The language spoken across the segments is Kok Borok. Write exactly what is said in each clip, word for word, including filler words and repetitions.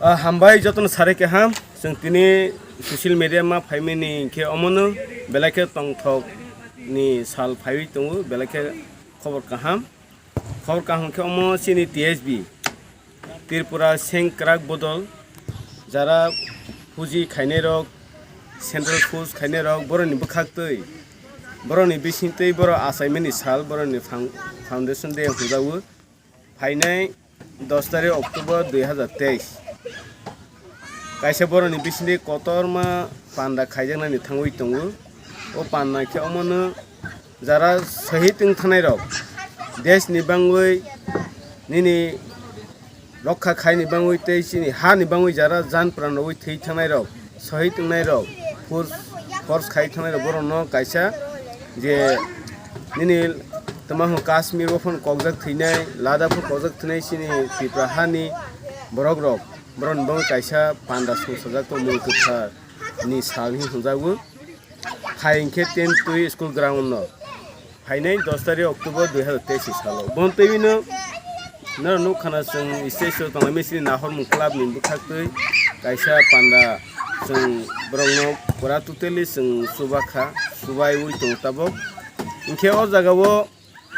Ah, hambai jotono sari kaham. Chwng tini social media ma phaimani hinkhe omono belai khe tongthok ni sal phaiwi tongo, belai khe khobor kaham. Khobor kaham khe omo chini T S B, Tripura Sengkrak Bodol, jara puji khainai rok, Central Force khainai rok, boroni bwkhak twi, boroni bising twi, borok achaimani sal, boroni foun-, Foundation Day hwnjago. Phainai dos tarik October dui hazar teis. Kaisa boroni bisingtwi kotorma panda khaijaknani thangwi tongo. O panda khe omono jara sohid wng thanai rok, desh ni bangwi, nini rokha khaini bangwi tei chini hani bangwi jara jan pran rogwi thwi thangnai rok, sohid wngnai rok, force, force khai thangnai rok, borokno kaisa je nini twma hwn Kashmir o phano kokjak thwinai, Ladakh o kokjak thwinai chini Tripura hani borok rok, borokni bangwi kaisa panda song sajak tongmung kwthar ni sal hinwi hwnjago. Hai hinkhe ten twi school ground no phainai dos tarik October dui hazar teis ni salo. Bon twi no norok nukha na chwng stage o tonglai mani chini Nahormung club ni bwkhak twi kaisa panda chwng borok no pura totally chwng chubakha, chubaiwi tongo tabok. Hinkhe o jaga o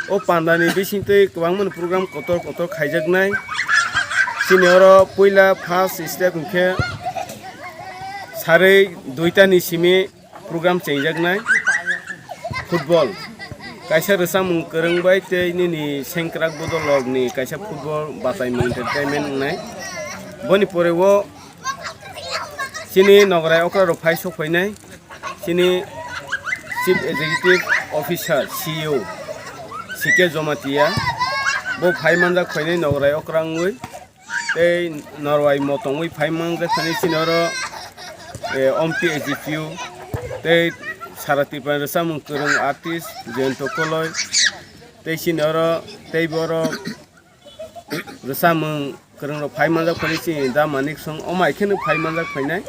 O panda ni bising twi kwbangma ni program kotor kotor khaijaknai. Chini oro puila first step hinkhe sarwi duita ni simi program chengjaknai. Football. Kaisa rwchapmung kwrwng bai tei nini Sengkrak Bodol rok ni kaisa football bachaimung entertainment wngnai. Boni pore o chini nograi okra rok phai sok phainai. Chini Chief Executive Officer, C E O, C K Jamatia, bo phai manjak phainai nograi okra wngwi, tei norwai motongwi phai manjak phainai chini oro, eh, Ompi A G P U, tei Sara Tripura rwchapmung kwrwng artist Jayanta Koloi, tei chini oro tei borok rwchapmung kwrwng rok phai manjak phai chini da Manik Song, o mai kheno phai manjak phainai.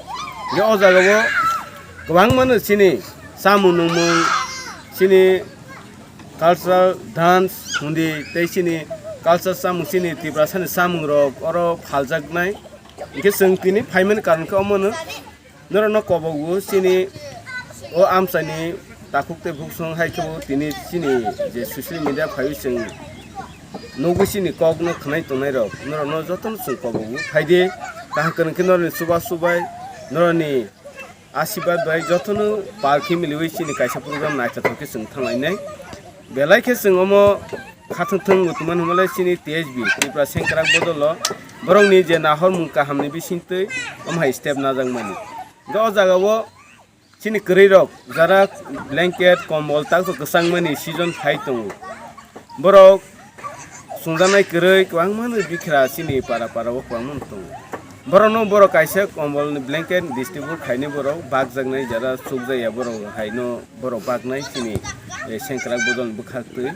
Hingke o jaga o kwbangma no chini chamung nungmung, chini cultural dance hundi tei chini culture chamung, chini Tiprasa ni chamung rok oro phaljaknai. Hingke chwng tini phaimani karon khe omo no. Norokno kobogo chini o amchaini takhuk tei buksong hai khe bo tini chini je social media phaiwi chwng nugwi chini kokno khwnai tongnai rok, norokno jotono chwng kobogo. Phaidi kaham kwrwng khe norokni chuba chubai, norokni asirwad bai jotono pal khe miliwi chini kaisa program naithothok khe chwng thanglainai. Belai khe chwng omo khathwng thwng bo tongmani hwnmale chini T S B, Tripura Sengkrak Bodolo borokni je nahormung kahamni bisingtwi omo hai step najakmani. Hingke o jagao chini kwrwirok jara blanket, kombol takto kwchangmani season phai tongo. Borok chumjaknai kwrwi kwbangmano bikhra chini para para o kwbangmano tongo. Borokno borok kaisa kombolni blanket distribute khainai borok bakjaknai jara chukjakya borok haino borok baknai chini, eh, Sengkrak Bodolni bwkhaktwi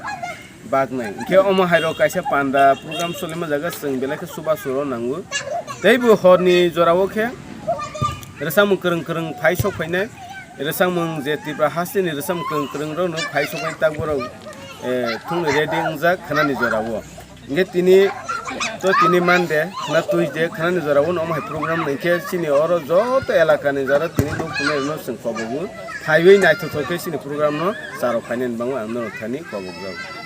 baknai. Hingke omo hairok kaisa panda program solima jaga chwng belai khe chubachu rw nango. Teibo horni jorao khe rwchapmung kwrwng kwrwng phai sok phainai. Rwchapmung je Tripura hasteni rwchapmung kwrwng kwrwng rokno phai sok phai tak borok, eh, thungni ready wngjak khwnani jorao. Hingke tini to tini Monday, khwna Tuesday, khwnani jorao no omo hai program hingke chini oro joto elakani jara tini nuk tongnai rokno chwng kobogo phaiwi naithothok khe chini program no charok phainani bangwi ang norok thani kobokjago.